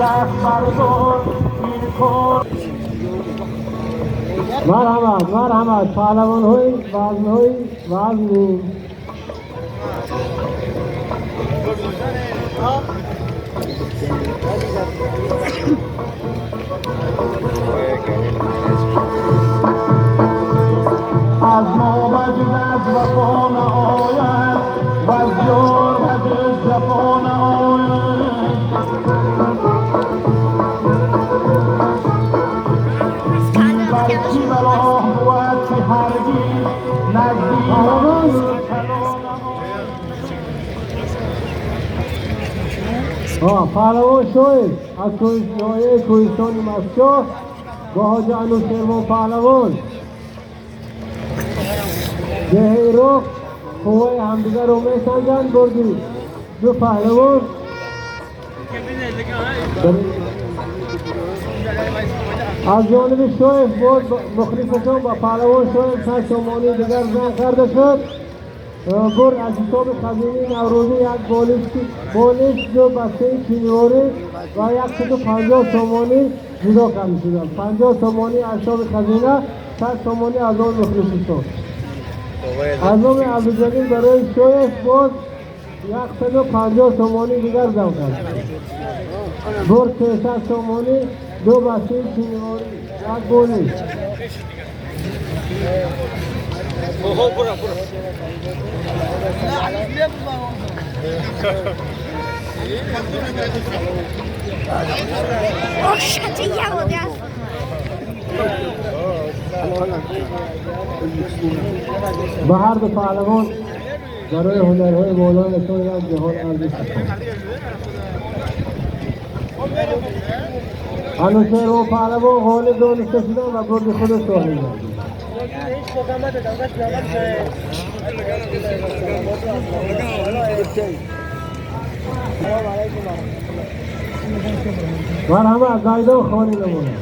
دست بردار این کار. Марҳамат, марҳамат, паҳлавонҳои вазнҳои вазнин. از ما بجز از وفا نآید و از یار بجز جفا نآید. بر کی بلا بود که هرگز نزدیک پهلوان کلا نآید. پهلوان شوید از ناحیه کوهستان مستشاه با حاج انوشیروان پهلوان деҳаи Роҳ қувваи ҳамдигарро месанҷанд. Бурди ду паҳлавон аз ҷониби Шоев боз мухлисашон ба паҳлавон Шоев 6 сомонии дигар зам карда шуд. Бурд аз ҳисоби хазинаи наврӯзӣ як болиш, ду бастаи чиниворӣ ва 150 сомонӣ ҷудо карда шуданд. 50 сомонӣ аз ҳисоби хазина, 6 сомонӣ аз он мухлисашон. Аз номи Абдуҷалил барои Шоев боз 150 сомонӣ дигар зам кард. Бурд 300 сомонӣ, ду бастаи чиниворӣ, як болиш. Ошача я Ба ҳар ду паҳлавон барои ҳунарҳои болояшон як ҷаҳон арзи сипос. Анушервон паҳлавон ғолиб дониста шуданд ва бурди худро соҳиб гардид. Марҳамат, Зайдон хонӣ намояд.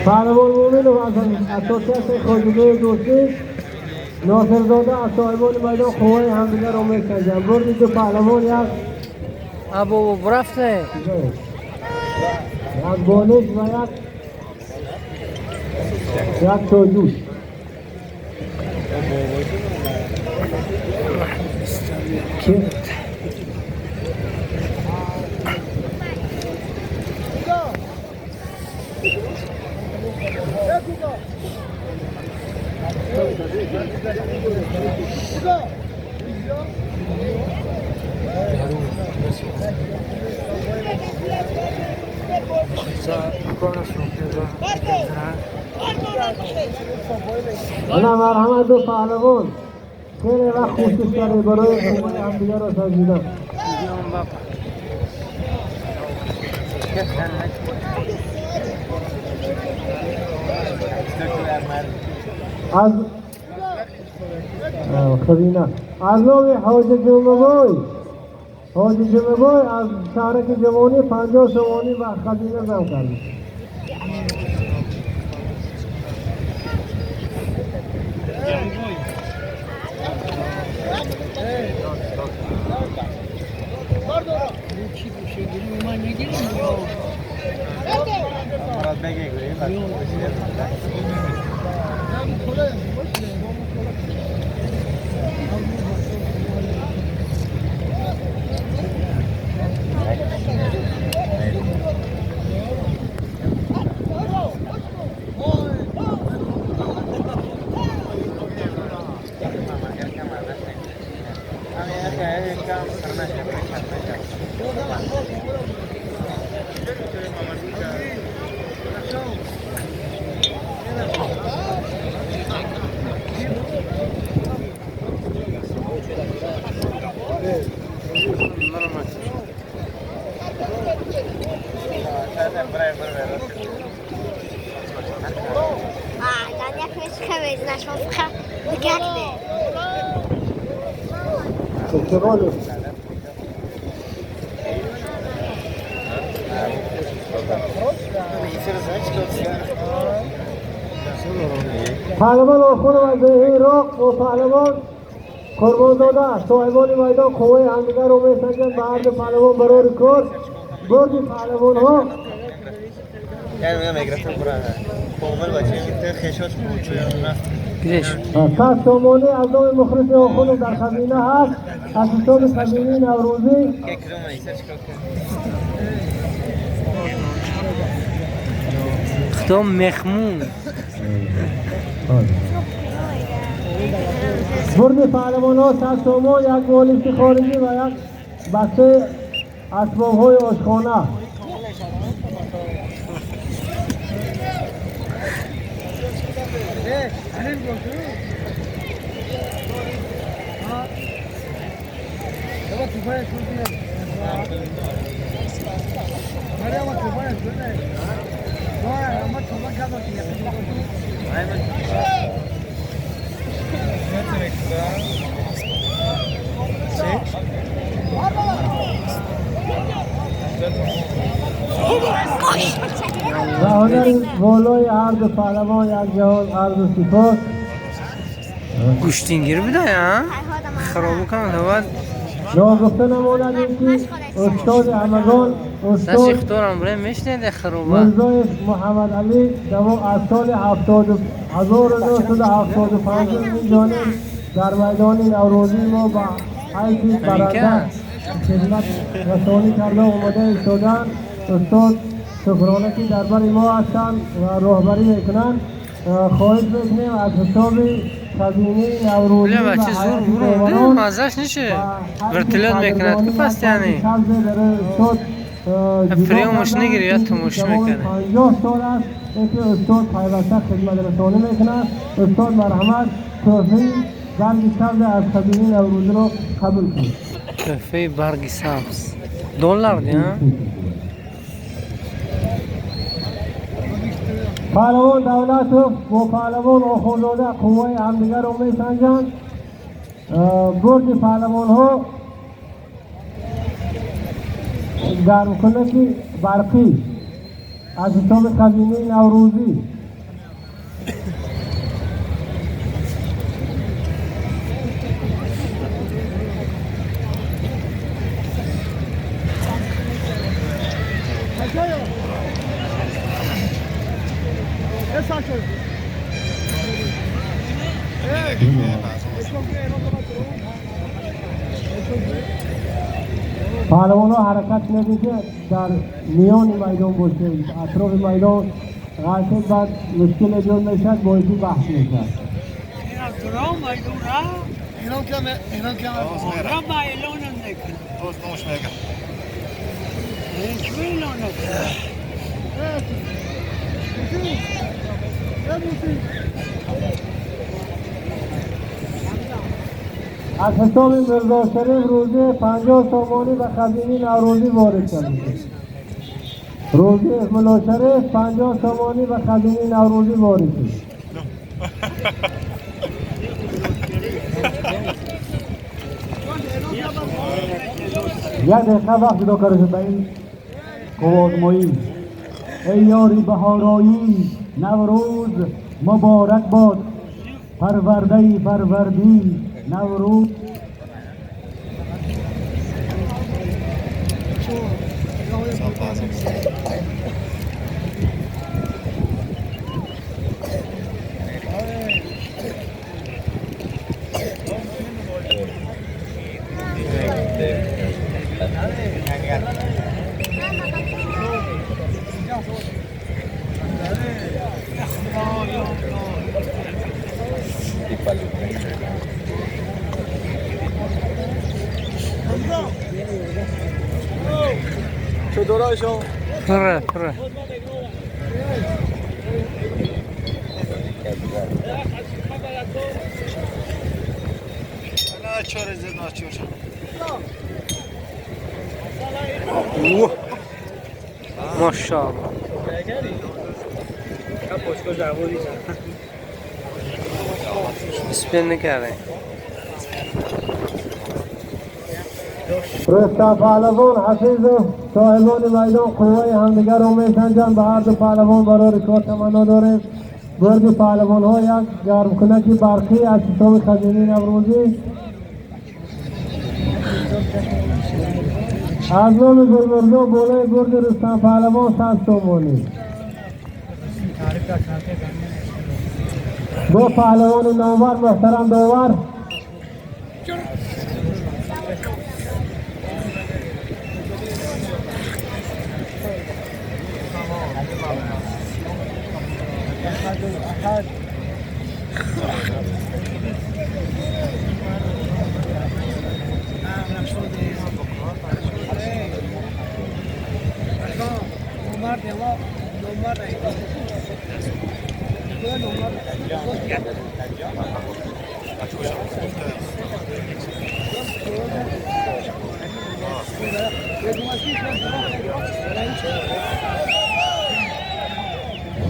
Паҳлавон Муъминов аз ассотсиатсияи хоҷагии дӯстӣ, Носирзода аз соҳибони майдон қувваи ҳамдигарро месанҷанд. Бурди ду паҳлавон як Абу рафте. як болиш ва як чойҷӯш. Чи? Ана, марҳамат, ду паҳлавон хеле вақт кӯшиш карде барои қувваи ҳамдигарро санҷидан. Аз хазина аз номи ҳоҷи Ҷумъабой, ҳоҷи Ҷумъабой аз шаҳраки Ҷавонӣ 50 сомонӣ ба хазина зам кард. А, як дигар. Иқтиболу. Паҳлавон Охунов аз деҳаи Ироқ бо паҳлавон Қурбонзода соҳибони майдон қувваи ҳамдигарро месанҷанд. Ба ҳарду паҳлавон барори кор. Бурди паҳлавонҳо 100 сомонӣ аз номи мухлиси Охунов дар хазина ҳаст, аз ҳисоби хазинаи Наврӯзӣ. Хто мехмун. Бурди паҳлавонҳо 100 сомон, як болишти хориҷӣ ва як бастаи асбобҳои ошхона. و هنر بالای هر دو پهلوان یک جهان عرض و سپاس. گوشتینگیر بوده یا؟ خرابو کنم تا بعد ناگفته نماند اینکه استاد همگان استاد اختارم برای میشنیده خرابه میرزای محمد علی از سال 1975 این جانب در میدان نوروزی ما با حیث برنده خدمت رسانی کرده آمده ایستادند. استاد شکرانه که در بر ما هستند و راهبری میکنند. خواهش میکنیم از حساب خزینه نوروزی و بچه زور برو مزهش نشه ورتلات میکند که پس یعنی پریومش نگیری یا تموش میکنه. 50 سال است که استاد پیوسته خدمت رسانی میکند. استاد مرحمت تحفه برگ سبز از خزینه نوروزی را قبول کنید. تحفه برگ سبز دلار دی. پهلوان دولتов бо паҳлавон Охунзода қувваи ҳамдигарро месанҷанд. Бурди паҳлавонҳо гармкунаки барқӣ аз ҳисоби хазинаи Наврӯзӣ. پهلوان‌ها حرکت ندید که در میان میدان باشه، اطراف میدان غلطه بعد مشکل ایجاد میشد، باعث بحث میشد. از حساب میرزا شریف روزی 50 سامانی به خزینه نوروزی وارد کرده. روزی ملا شریف 50 سامانی به خزینه نوروزی وارد شد. یک دقیقه وقت جدا کرده شد به این قوازمایی. ای یاری بهارایی نوروز مبارک باد، پرورده فروردین نوروز. پره پره ماشاءالله. اسپین نکرده. رستم پهلوان حفیظ صاحبان میدان قوای همدیگر رو میسنجند. به هر دو پهلوان برای کار تمنا داریم. бурди паҳлавонҳо як гармкунаки барқӣ аз ҳисоби хазинаи Наврӯзӣ. Аз номи Гулмирзо болои бурди Рустам паҳлавон 100 сомонӣ. Бо паҳлавони номвар муҳтарам довар.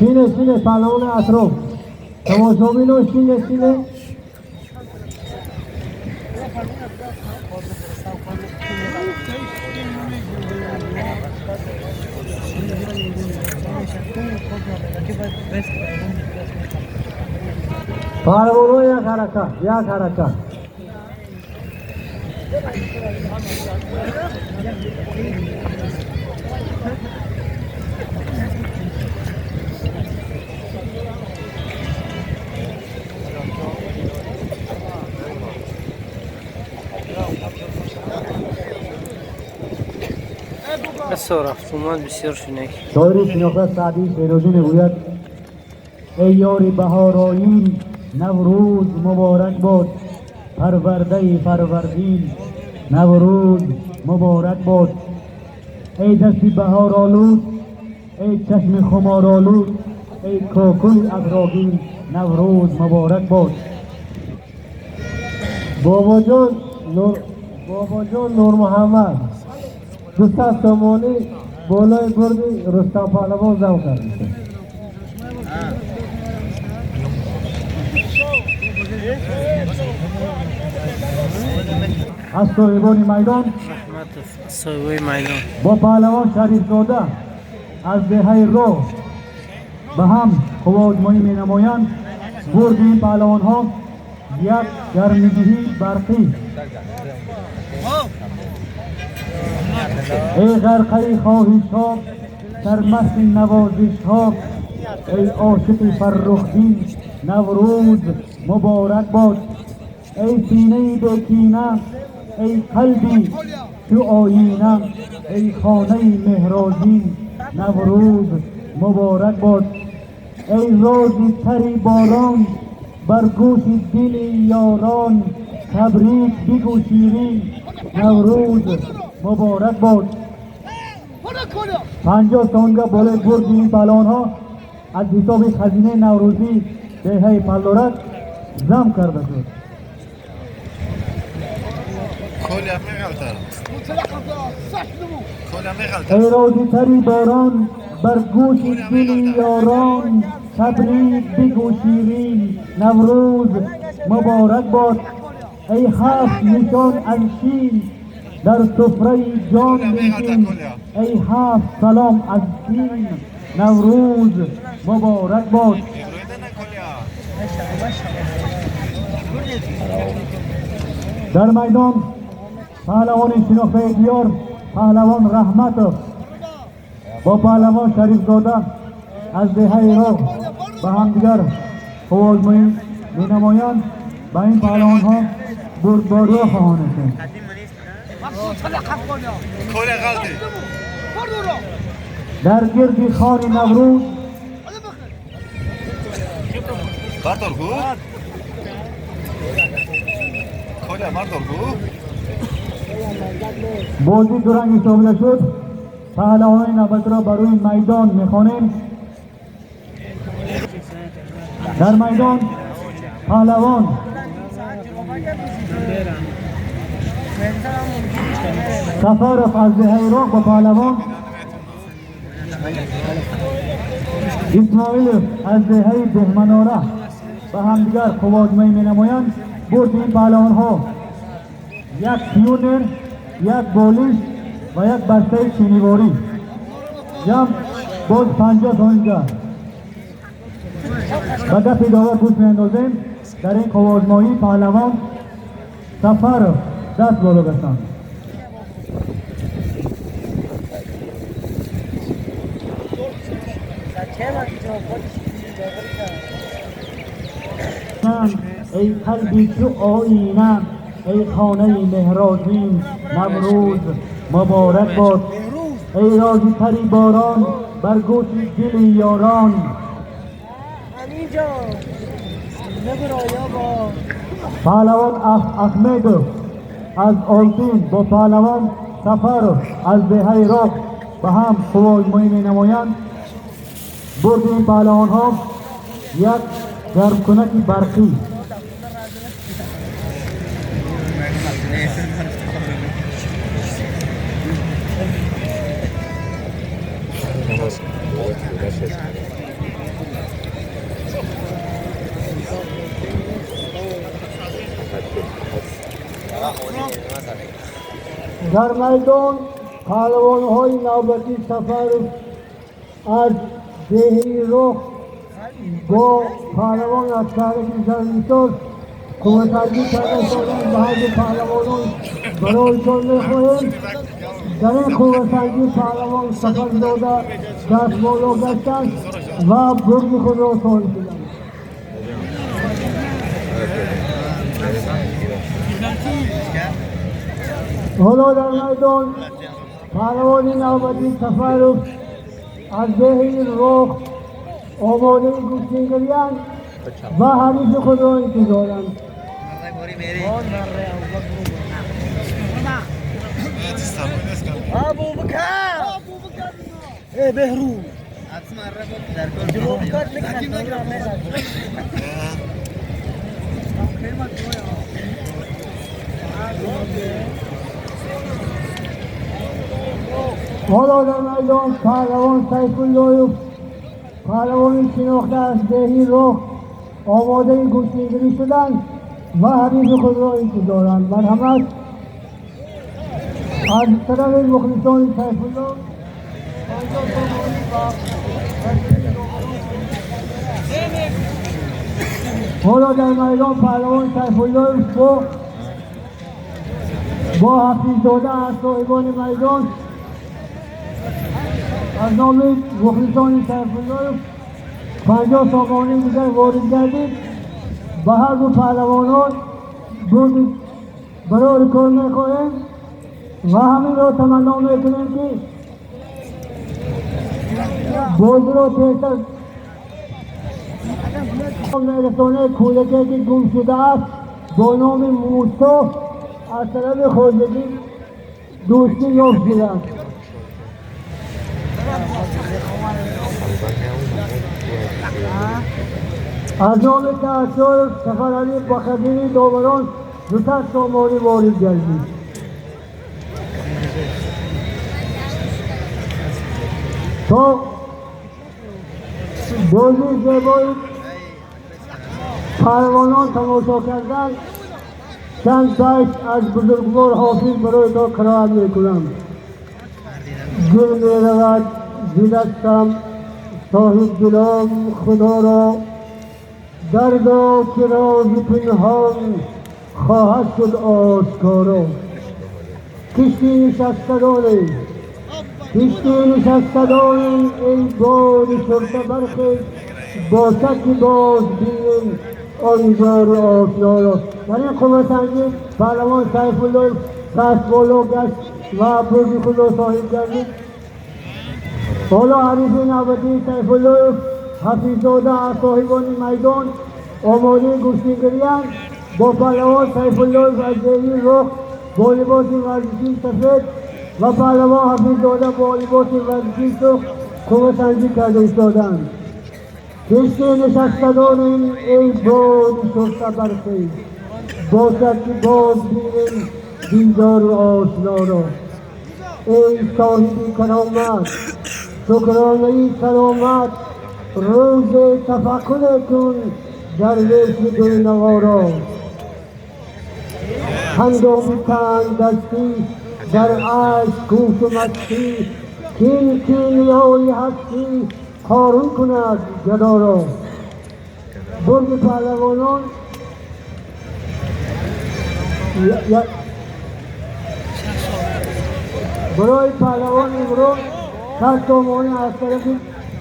شینه شینه پهلوان اطراف تماشابینو شینه شینه. پهلوانو یک حرکت یک حرکت. рафтумад бисёр шунек. شاعر شناخته سعدی شیرازی میگوید ای یار بهارآیین نوروز مبارک باد، پرورده فروردین نوروز مبارک باد. ای دست بهار آلود، ای چشم خمار آلود، ای کاکل ابراگین نوروز مبارک باد. باباجان نور، باباجان نور محمد 200 سомонӣ болои бурди Рустам паҳлавон зам кард. Аз соҳибони майдон Раҳматов, соҳибои майдон. Бо паҳлавон Шарифзода аз деҳаи Роҳ ба ҳам қувваозмоӣ менамоянд. Бурди ин паҳлавонҳо як гармидиҳии барқӣ. Эй ғарқаи хоҳишҳо, сармасти навозишҳо, эй ошиқи фаррухдин Наврӯз муборак бод. Эй синаи бекина, эй қалби чу оина, эй хонаи меҳрозин Наврӯз муборак бод. Эй рози тари борон бар гӯши дили ёрон табрик бигӯ ширин Наврӯз муборак бод. 50 сомонга болои бурди ин паҳлавонҳо аз ҳисоби хазинаи Наврӯзӣ деҳаи Паллорак зам карда шуд. Эй рози тари борон бар гӯши дили ёрон табрик бигӯ ширин Наврӯз муборак бод. Эй ҳафт нишон аз шин дар суфраи ҷон биншин, эй ҳафт салом аз чин Наврӯз муборак бод. Дар майдон паҳлавони шинохтаи диёр паҳлавон Раҳматов бо паҳлавон Шарифзода аз деҳаи Роғ ба ҳамдигар қувваозмоӣ менамоянд. Ба ин паҳлавонҳо бурдбориҳо хоҳанд шуд. Дар гирди хони Наврӯз бозӣ дуранг ҳисобида шуд. Паҳлавонони навбатиро ба рӯи майдон мехонем. Дар майдон паҳлавон Сафаров аз деҳаи Роғ бо паҳлавон Исмоилов аз деҳаи Деҳманора ба ҳамдигар қувваозмоӣ менамоянд. Бурди ин паҳлавонҳо як тюнер, як болиш ва як бастаи чиниворӣ. Ҷамъ боз 50 сомонга. Ба гапи довар гӯш меандозем. Дар ин қувваозмоӣ паҳлавон Сафаров даст боло гаштанд. Эй қалби чу оина, эй хонаи меҳрозин, Наврӯз муборак бод. Эй рози пари борон бар гӯши дили ёрон. Паҳлавон Ахмедов аз Олтин бо паҳлавон Сафаров аз деҳаи Роқ ба ҳам қувваозмоӣ менамоянд. Бурди ин паҳлавонҳо як гармкунаки барқӣ. Дар майдон паҳлавонҳои навбатӣ Сафаров аз деҳаи Роҳ бо паҳлавон аз шаҳраки Зарнисор қувватарбӣ карда шуданд. Ба ҳар ду паҳлавонон бароишон мехоҳем. Дар ин қувватарбӣ паҳлавон Сафарзода даст боло гаштанд ва бурди худро соҳиб шуданд. Ҳоло дар майдон паҳлавони навбатӣ Сафаров аз деҳаи Роҳ омодаи гӯштингириянд ва ҳарифи худро интизоранд. Ҳоло дар майдон паҳлавон Сайфуллоев, паҳлавони шинохта аз деҳи Роҳ, омодаи гӯштингирӣ шуданд ва ҳарифи худро интизоранд. Марҳамат аз тарафи мухлисони Сайфулло ҳоло дар майдон паҳлавон Сайфуллоев бо Ҳафиззода аз соҳибони майдон аз номи мухлисони Сайфуллоев 50 сомонӣ дигар ворид гардид. Ба ҳар ду паҳлавонон бурди барори кор мехоҳем ва ҳаминро таманно мекунем, ки бозиро тезтар мерасонаи кӯдаке, ки гум шудааст бо номи Мусо, аз тарафи хоҷагӣ дӯстӣ ёфт шудааст. Аз номи Таъсиров Сафаралӣ ба хазинаи доварон 200 сомонӣ ворид гардид. То бозии зебои паҳлавонон тамошо кардан, чанд байт аз бузургвор Ҳофиз барои то қироат мекунам. Гул меравад зи дастам соҳибдилон худоро, дардо ки рози пинҳон хоҳад шуд ошкоро. Кишти нишастадорем, кишти нишастадорем, эй боди шурта бархез, бошад ки боз бинем он ҷори ошноро. Дар ин қувватсанҷӣ паҳлавон Сайфуллоев даст боло гашт ва бурди худро соҳиб гардид. Ҳоло ҳарифи навбатии Сайфуллоев Ҳафиззода аз соҳибони майдон омодаи гӯштингириянд бо паҳлавон Сайфуллоев аз деҳи Роҳ бо либоси варзишии сафед ва паҳлавон Ҳафиззода бо либоси варзишии сурх қувватсанҷӣ карда истодаанд. Кишти нишастадорем, эй боди шурта бархез, бошад ки боз бинем дидори ошноро. Эй соҳиби каромат, шукронаи саломат, рӯзи тафаккуре кун дарвеши гулнаворо. Ҳангоми тангдастӣ дар ашк кӯшу мастӣ, кин кимиёи ҳастӣ қорун кунад гадоро. Бурди паҳлавонон барои паҳлавон имрӯз 100 сомонӣ аз тарафи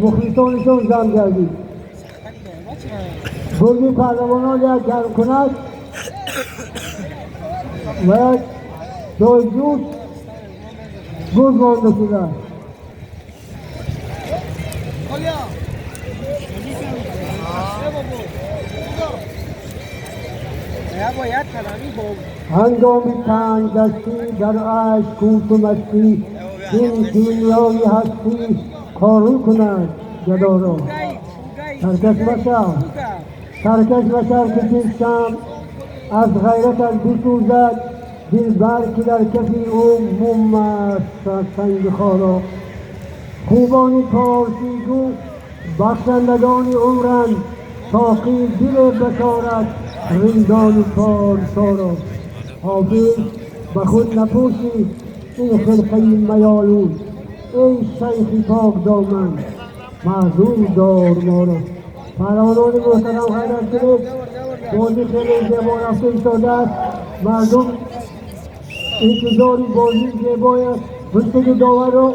мухлисонашон ҷамъ гардид. Бурди паҳлавонон як гармкунак ва як чойҷӯш бурд монда шудааст. Ҳангоми тангдастӣ дар ашк кӯту мастӣ, ин кимиёи ҳастӣ корун кунад гадоро. Саркаш машав, саркаш машав, ки чун шамъ аз ғайратат бисӯзад дилбар, ки дар кафи ӯ мум аст санги хоро. Хубони порсигӯ бахшандагони умранд, соқӣ диле башорат риндони порсоро. Ҳофиз, ба худ напӯшӣ ин хирқаи майолуд, эй шайхи покдоман, маъзур дор моро. Паҳлавонони муҳтарам, ғайрат кунед, бозӣ хеле зебо рафта истодааст. Мардум интизори бозии зебояст. Гуштаги доварро.